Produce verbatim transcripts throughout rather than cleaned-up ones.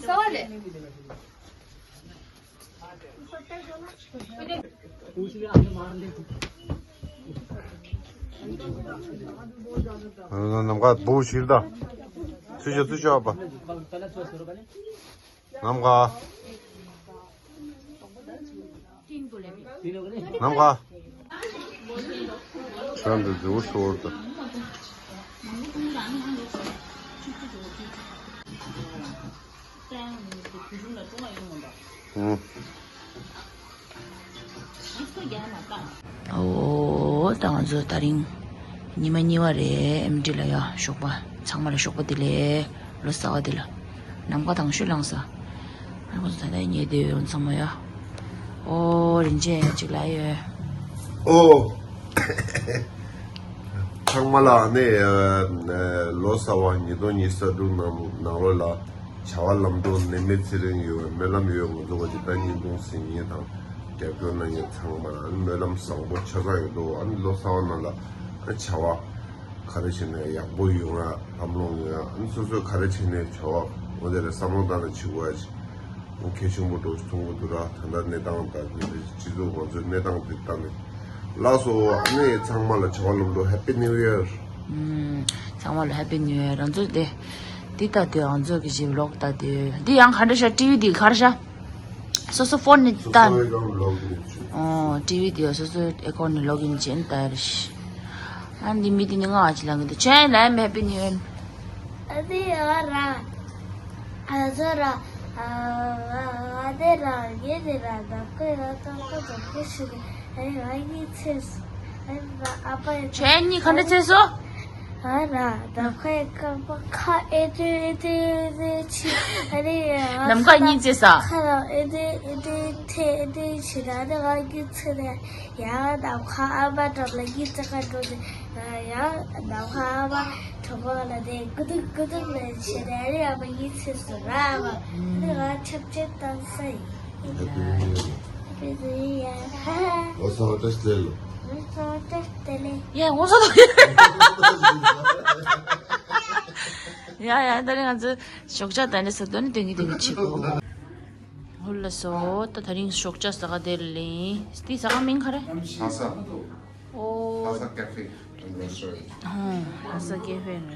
ཚ་བ་རེད། ནམ་མཁའ་བུ་ཞིག་ད། ཚུལ་ཤོག་ཚུལ་ཤོག་པ། ནམ་མཁའ། ནམ་མཁའ། ཁྱོད་འདི་འཛི་བོ་ཤོར་ད། ཨོ། ད་ང་ཚོ་དེ་རིང་ཉི་མ་གཉིས་པ་རེད། ཨེམ་ཌི་ལ་ཡ་ཞོགས་པ། ཚང་མ་ལ་ཞོགས་པ་བདེ་ལེགས། ལོ་གསར་བ་བདེ་ལེགས། ནམ་མཁའ་དང་ཤུ་ལངས་ས། ཨ་ཁོ་ཚོ་ད་ལྟ་ཉལ་བསྡད་ཡོད་ཚང་མ་ཡ། ཨོ་རིན་ཆེན་ཅིག་ལ་ཡོད། ཨོ། ཚང་མ་ལ་ནི་ལོ་གསར་བ་ཉིས་སྟོང་ཉི་ཤུ་རྩ་དྲུག་ནང་ནང་ལོགས་ལ་བྱ་བ་ལམ་འགྲོ་ནད་མེད་ཚེ་རིང་ཡོད་པའི་སྨོན་ལམ་ཡོད། ང་ཚོ་བ་ཅི་ད་བརྙན་ཐུང་གཟིགས་མཁན་དང་རྒྱབ་སྐྱོར་གནང་མཁན་ཚང་མ་ལ་ནི་སྨོན་ལམ་བཟང་པོ་ཆ་ཚང་ཡོད་དོ། ཨ་ནི་ལོ་གསར་བ་ནང་ལ་ཨ་བྱ་བ་ག་རེ་བྱས་ནས་ཡག་པོ་ཡོང་ཡ་ལམ་ལྷོང་ཡོང་ཡ། ཨ་ནི་སོ་སོས་ག་རེ་བྱས་ནས་བྱ་བ་འོ་དེ་རེད་བསམ་བློ་བཏང་ནས་བྱེད་དགོས་ཡ་ཅིག་གལ་ཆེན་པོ་འགྲོ་མཐོང་གི་འདུག་ར། ད་ལྟ་གནས་སྟངས་དང་དེ་འདྲའི་སྤྱི་ཚོགས་ང་ཚོའི་གནས་སྟངས་དེ་ལྟ་ནས། ལགས་སོ། ཨ་ནི་ཚང་མ་ལ་བྱ་བ་ལམ་འགྲོ། Happy New Year། ཨུམ། ཚང་མ་ལ་Happy New Year། རང་ཚོ་དེ་འདི་ལྟ་དུས་ང་ཚོ་གི་ཇི་ཝི་ལོག་ལྟ་དུས་འདི་ཡང་ག་འདྲ་ཤག་ཊི་ཝི་འདི་ག་རེ་ཤག་སོ་སོ་ཕོན་ནས་ལྟ། ཨོ་ཊི་ཝི་འདི་སོ་སོའི་ཨེ་ཁོན་ནས་ལོག་ཨིན་བྱས་ནས་ལྟ་ཡ་རེད་ཤག་ཨ་འདི་མི་དེ་ནི་ང་ཅི་ལ་ངེས་འདུག་ཅན་ལ་ཨེམ་ཧེ་པི་ནིའུ་ཡར། ཨ་དེ་ཡ་ར། ཨ་ཟོ་ར། ཨ་དེ་ར་ཡེ་དེ་ར་ད་ཁོས་ཡ་ཏག་ཏག་ཏག་ཁོ་ཞིག་ཨེ་ང་གཉིས་ཚེས་སོ། ཨེ་ཨ་ཕ་ཡ་ཁྱེད་གཉིས་ག་འདྲ་ཚེས་སོ། ཨ་ར་ད་ཁོས་རྐང་པ་ཁ་ཨེ་ཏེ་ཨེ་ཏེ་ཨེ་ཏེ་ཆི། ཨ་རེ་ནམ་མཁའ་གཉིས་ཚེས་ས། ཁ་ར་ཨེ་ཏེ་ཨེ་ཏེ་ཐེ་ཨེ་ཏེ་ཆི་ད་ཨ་རེ་ང་གཉིས་ཚེས་ནས། ཡང་ནམ་མཁའ་ཨ་མ་འགྲམ་ལ་གཉིད་སད་ག་འགྲོ་ནས། ཡང་ནམ་མཁའ་ཨ་མ་གྲོད་ཁོག་ལ་བསྡད། ཀུ་ཏུག་ཀུ་ཏུག་ལ་བྱས་ནས་ཨ་རེ་ཨ་མ་གཉིད་སད་སོང་ར། ཨ་མ་ཨ་རེ་ང་ཆབ་ཆ་བཏང་ས་ཡིན། Happy New Year། Happy New Year། ལོ་གསར་བ་བཀྲ་ཤིས་བདེ་ལེགས། ལོ་གསར་བ་བཀྲ་ཤིས་བདེ་ལེགས། ཡ་ངོ་ཚ་དང་། ཡ་ཡ་ད་རེས་ང་ཚོ་ཞོགས་ཇ་དང་ནི་ཟ་དོན་ནི་དོན་གྱི་དོན་གྱི་ཆེ་གོ། ཧུ་ལ་སོ། ད་དེ་རིང་ཞོགས་ཇ་ཟ་ག་དེ་ལིན། དེ་ཟ་ག་མིང་ག་རེ། ལྷ་ས། ཨོ། ལྷ་ས་cafe and restaurant། ཧུམ། ལྷ་ས་cafe and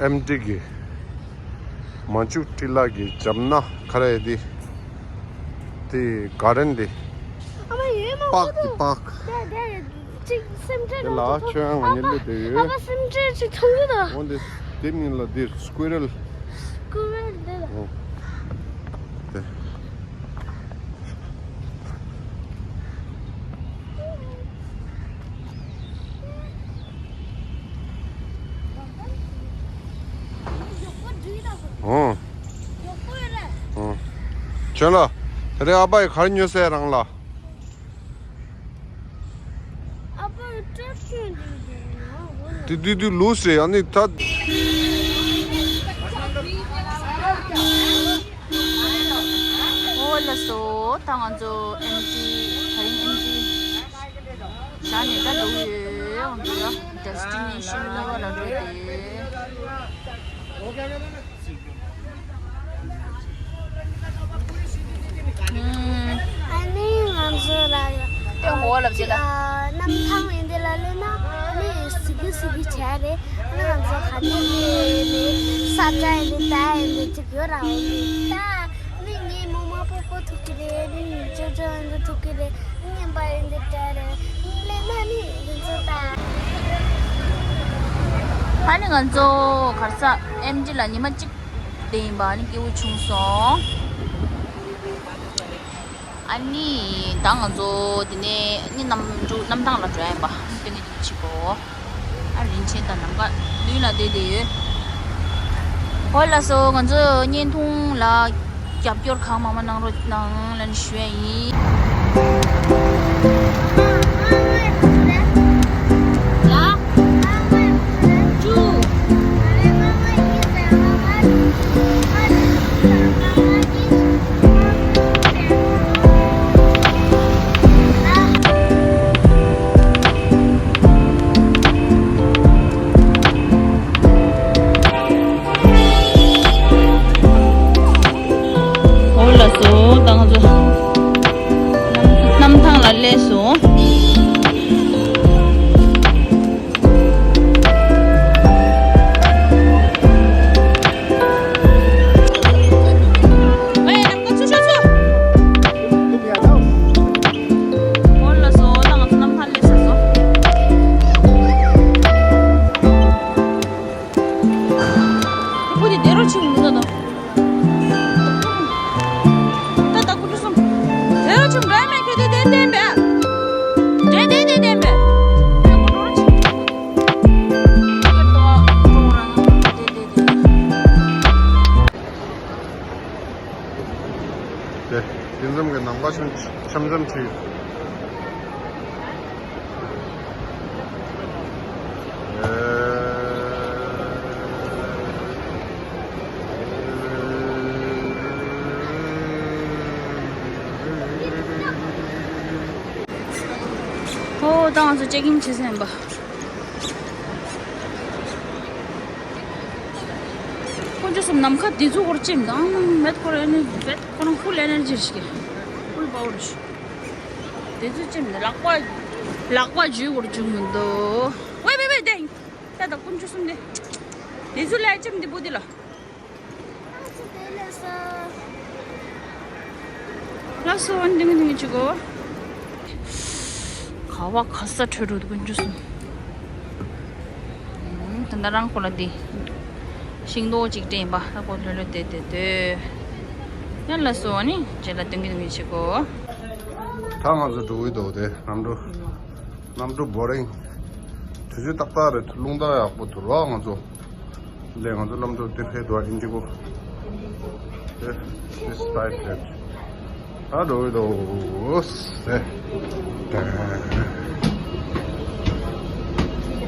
ཨེམ་ཌི་གི་མ་ཅུག་ཏི་ལ་གི་ཇམ་ན་ཁ་རེ་དེ་དེ་ག་རན་དེ་པག་དེ་པག་ཅིག་སེམས་ཁྲལ། དེ་ལ་ཁྱོད་ང་གཉིས་ལུས་དེ་ཡོད། ཨ་ཕ་སེམས་ཁྲལ་ཅིག་ཐོང་གི་ད། འོན་ཏེ་དེ་མིན་ལ་འདིར་སྐུ་རལ། སྐུ་རལ་འདི་ལ། འོ། དེ། འོ། འོ། ཁྱོད་ལ། དེ་རིང་ཨ་ཕ་ཡི་གར་ཉོ་སའི་རང་ལ། དེ་དུས་དུས་ལུས་རེད་ཨ་ནི་ད། ཨོ་ལ་སོ། ད་ང་ཚོ་ཨེམ་ཊི། ད་རིང་ཨེམ་ཊི་བཞག་ནས་ད་འགྲོ་གི་ཡོད། ང་ཚོ་ད་ཌེ་སི་ཊི་ནེ་ཤན་གཉིས་པ་ལ་འགྲོ་གི་ཡོད། ཨ་ནི་ང་ཚོ་ལ་ཡ། དེ་ངོ་ལབ་ཀྱི་ལ། ཨ། གནམ་ཐང་ཡིན་དེ་ལ་ལེན་ན་ཨ་ནི། སི་གི་སི་གི་བྱས་རེད། ང་ཚོ་ག་ནས་ལས་རེད། ས་ཆ་ཡིན་ད་ཡིན་ཅིག་ཡོད་ར་འོ་ད། ནི་ངའི་མོ་མ་པོ་པོ་ཐུག་གི་རེད། ནི་ཅོ་ཅོ་ཡིན་ཐུག་གི་རེད། ངན་པ་ཡིན་འདི་འདྲ་རེད། ལས་ན་ནི་ཡིན་ཚོ་ད། ཨ་ནི་ང་ཚོ་གར་ས་ཨེམ་ཆི་ལ་ཉི་མ་གཅིག་བསྡད་ཡིན་པ། ཨ་ནི་སྐྱིད་པོ་བྱུང་སོང་། ཨ་ནི་ད་ང་ཚོ་དེ་ནས་ནི་གནམ་གྲུ་གནམ་ཐང་ལ་འགྲོ་ཡ་ཡིན་པ། སྟོན་གི་འདུག་ཕྱི་གོ། ཨ་རིན་ཆེན་དང་ནམ་མཁའ་མདུན་ལ་བསྡད་བསྡད་ཡོད། ཧོ་ལགས་སོ། ང་ཚོ་བརྙན་ཐུང་ལ་རྒྱབ་སྐྱོར་གང་མང་མང་གནང་རོགས་གནང་ལབ་ནས་ཞུ་ཡ་ཡིན། ལ། ཅུ། འོ་ལགས་སོ། ད་ང་ཚོ་གནམ་ཐང་ལ་སླེབས་སོང་། འོ་ལགས་སོ། ད་ང་ཚོ་གནམ་ཐང་སླེབས་ཚར་སོང་། ཁོ་དེ་བསྡད་རོགས་བྱེད་མི་འདུག་ད། ད་ད་ཁོ་ཚོ་སོང་། བསྡད་རོགས་བྱེད་འགྲོ་ཡ་མེད། ཁྱོད་དེ་དེ་བསྡད་པས། དེ་དེ་དེ་བསྡད་པས། ད་ཁོ་འགྲོ་རོགས་བྱེད། དེ་དེ་ཙམ་གྱི་ནམ་མཁའ་ཆམ་ཆམ་ཆམ་བྱེད། ཨོ་ད་ང་ཚོ་ཅེག་ཨིན་བྱེད་ཟིན་པ། དཀོན་མཆོག་གསུམ། ནམ་མཁའ་དེ་ཚོ་སྐོར་ཅིག་དང་མེད་སྐོར་ཨེ་ནི་མེད་ཁོ་རང་ཧྥུལ་ཨེ་ནར་ཇི་ཞིག་ཧྥུལ་པ་ཝར་ཞིག་དེ་ཚོ་ཅིག་ལག་པ་ལག་པ་འཇུས་སྐོར་བཅུག་མི་འདུག་ཝེ་ཝེ་ཝེ་དེ་ད་ད་དཀོན་མཆོག་གསུམ་དེ་དེ་ཚོ་ལ་ཅིག་འདི་པོ་དེ་ལ། ལགས་སོ། ཨ་ནི་དེ་ནི་དེ་ནི་ཅིག་གོ། ག་བ་ག་ས་འཕྲོད་འགྲོ་དུ་ཀུན་ཅུ་སོང་། ད་ལྟ་རང་ཁོ་ལ་འདི་ཤིང་ཏོག་ཅིག་སྤྲད་ཡིན་པ། ད་ཁོ་ལྷོད་ལྷོད་བསྡད་བསྡད་སྡོད། ཡ་ལགས་སོ། ཨ་ནི་རྗེས་ལ་སྟོན་གི་སྟོན་གི་བྱེད་གོ། ད་ང་ཚོ་འགྲོ་གི་འདུག་དེ་གནམ་གྲུ། གནམ་གྲུ་བོ་རིང་། དུས་ཚོད་ཏག་ཏག་རེད། རླུང་རྟ་ཡག་པོ་འདུག་ར། ང་ཚོ་ལས་ང་ཚོ་གནམ་གྲུ་དེ་ཕེབས་འདུག་ཨིན་ཌི་གོ། དེ་this flight red། ད་འགྲོ་གི་འདུག་ཟེར།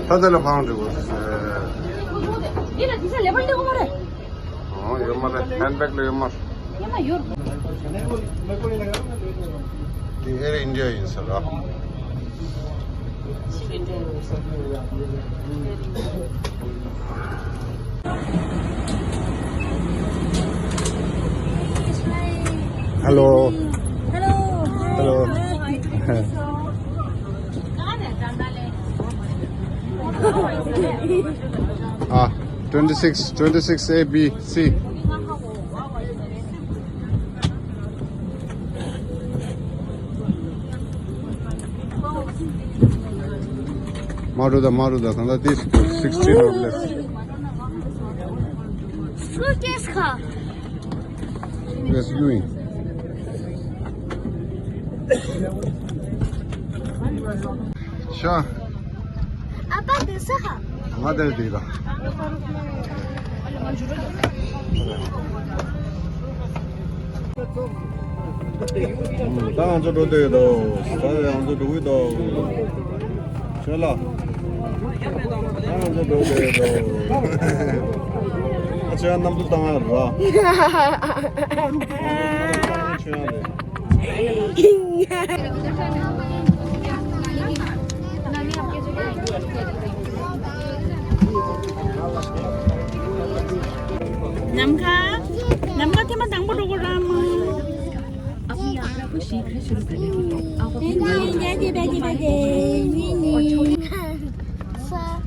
ད་དེ་ལ་ཕང་འགྲོ་གི་ཟེར། འདི་ལ་དེ་ཚོ་ལེ་བར་འདི་གོ་མ་རེད། ཨོ་ཡོད་མ་རེད། ཧེན་ཌི་བེག་ལ་ཡོད་མ་རེད། ཡོད་མ་ཡོད། དེ་ཨེར་ཨིན་ཌི་ཡ་ཡིན་ས་ར། Hello. Hello. Hello. Hi. Hi. Ah, twenty six, twenty six A B C. མ་རུ་ད་མ་རུ་ད་ད་ད་this sixteen or less. Suitcase ཁ། Yes, you in. ཤ། ཨ་ཕ་འདི་ས་ཧ། ང་དེར་དེ་ལ། ད་ང་ཚོ་འགྲོ་འདོད་ཡོད་དོ། ད་ང་ཚོ་འགྲོ་གི་འདུག་ཤ་ལ། ད་ང་ཚོ་འགྲོ་འདོད་ཡོད་དོ། ཨ་ཅག་གནམ་གྲུ་བཏང་ཡ་ར། ཆོས་ཡ་རེད། ནམ་མཁའ། ནམ་མཁའ་ཐེངས་མ་དང་པོ་འགྲོ་གོ་ར་མོ། अभी यात्रा को शीघ्र शुरू करने के लिए आपको अपनी गाड़ी को ཁྱོད་ཚོ་ཁྱོད་ཚོ་ཁྱོད་ཚོ།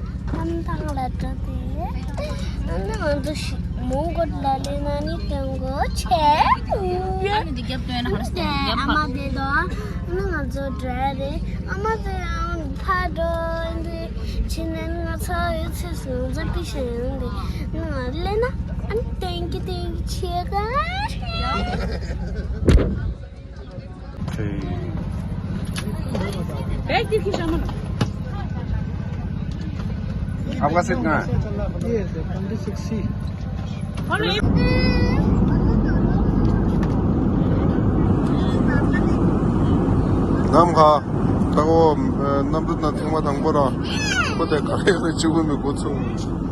ང་ཚོ་ཞི་མོན་གྷོ་ལ་ལེ་ན་ནི་ཏེང་གོ་ཆེ། ཨ་ནི་འདི་རྒྱབ་སྟོན་ན་ཧར་སྟེ་རྒྱབ་ཨ་མ་ཕ། དེ་དོ་ཨ་ནི་ང་ཚོ་འགྲོ་ཡ་རེད། ཨ་མ་དེ་ཡང་ཕར་འགྲོ་འདི་ཕྱི་ནས་ང་ཚོ་ཡོད་ཚེ་སུ་ང་ཚོ་པི་ཤ་ཡོང་དེ་ང་ལེ་ན་ཨ་ནི་ཏེང་གི་ཏེང་གི་ཆེ་ག आपका सीट कहाँ है? ये है, ट्वेंटी सिक्स सी। ནམ་མཁའ། ད་འོ་གནམ་གྲུ་ནང་ཐེངས་མ་དང་པོ་ར། ཁོ་དེ་ག་རེ་ཡོད་ན་ཅི་གུ་མི་གོ་ཚུགས།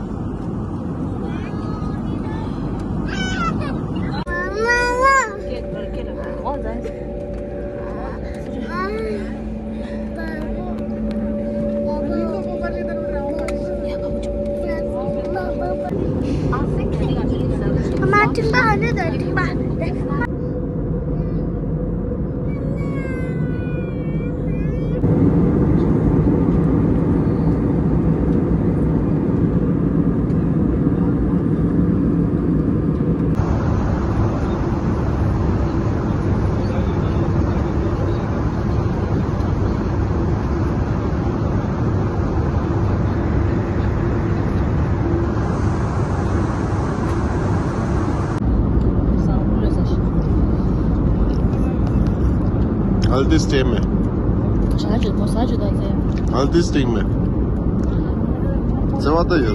हल्दी स्टे में। हल्दी स्टे में। सेवा तो ये।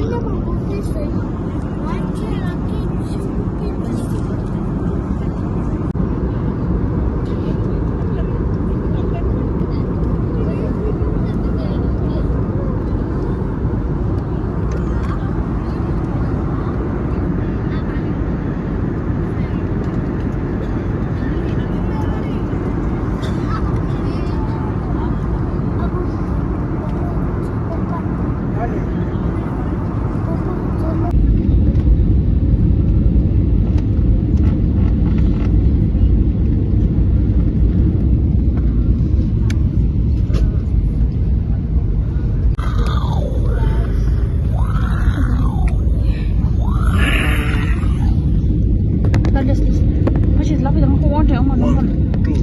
One, two,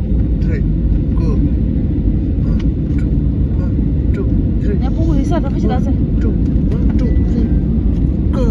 three, go. One, two, one, two, three. One, two, one, two, three, go.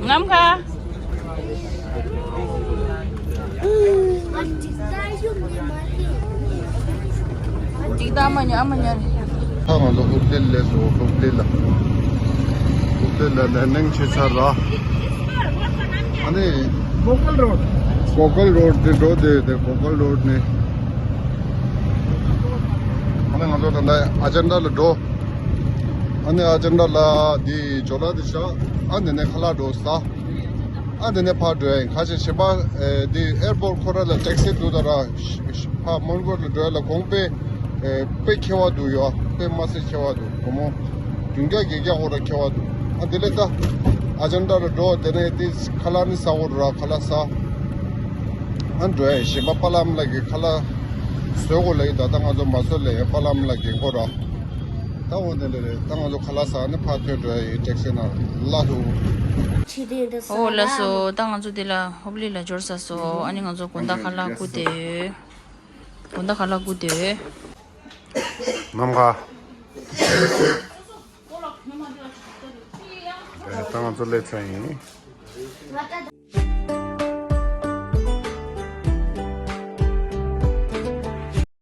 ནམ་མཁའ། ཅིག་ད་མ་ཉོ་ཨ་མ་ཉོ་རེད། ད་ང་ཚོ་ཧུབ་ཏེ་ལ་སླེབས་སོང་། ཧུབ་ཏེ་ལ། ཧུབ་ཏེ་ལ་ལན་ནིང་བྱས་ཚར་ར། ཨ་ནི། མོ་གལ་རོཌ། མོ་གལ་རོཌ་དེ་འགྲོ་དེ་དེ་མོ་གལ་རོཌ་ནས། ཨ་ནི་ང་ཚོ་ད་ལྟ་ཨ་ཅན་ཌ་ལ་འགྲོ། ཨ་ནི་ཨ་ཅན་ཌ་ལ་དེ་ཇོ་ལ་དེ་བཞག་ཨ་ནི་ནས་ཁ་ལག་འགྲོ་ཟ། ཨ་དེ་ནས་ཕར་འགྲོ་ཡ་ཡིན། ཁ་ཤས་ཞིག་ཕར་ཨེ་འདི་ཨེར་པོར་ཁོ་ར་ལ་ཊེག་སི་འདུག་ད་ར། ཕར་མོན་གྷོ་ལ་འགྲོ་ཡ་ལ་གོང་དཔེ་ཨེ་དཔེ་ཁེ་བ་འདུག་ཡོད། དཔེ་མ་སྲིད་ཁེ་བ་འདུག་སྒོར་མོ་བདུན་བརྒྱ་བརྒྱད་བརྒྱ་འོ་ར་ཁེ་བ་འདུག་ཨ་དེ་ལས་ད་ཨ་ཅན་ཌ་ལ་འགྲོ། དེ་ནས་དེ་ཁ་ལག་ནི་ཟ་འོ་ར་ཁ་ལག་ཟ། ཨ་འགྲོ་ཡ་ཡིན། གཞན་པ་པ་ལམ་ལ་གི་ཁ་ལག་བཟོས་གོ་ལ་ཡིན། ད་ལྟ་ང་ཚོ་མ་བཟོས་ལ་ཡིན། པ་ལམ་ལ་གི་འགོ་ར། ད་འོ་དེ་ལས་རེད། ད་ང་ཚོ་ཁ་ལག་ཟ་ནས་ཕར་ཐོན་འགྲོ་ཡ་ཡིན། ཊེག་སི་ནང་ལ་ལྷུ། ཕྱི་དྲན་དུ་ཨོ་ལགས་སོ། ད་ང་ཚོ་འདི་ལ་ཧོབ་ལི་ལ་འབྱོར་ཚར་སོང་། ཨ་ནི་ང་ཚོ་དགོང་དག་ཁ་ལག་བསྐུར་དེ་ཡོད། དགོང་དག་ཁ་ལག་བསྐུར་དེ་ཡོད། ནམ་མཁའ། ད་ང་ཚོ་སླེབས་ཚར་ཡིན།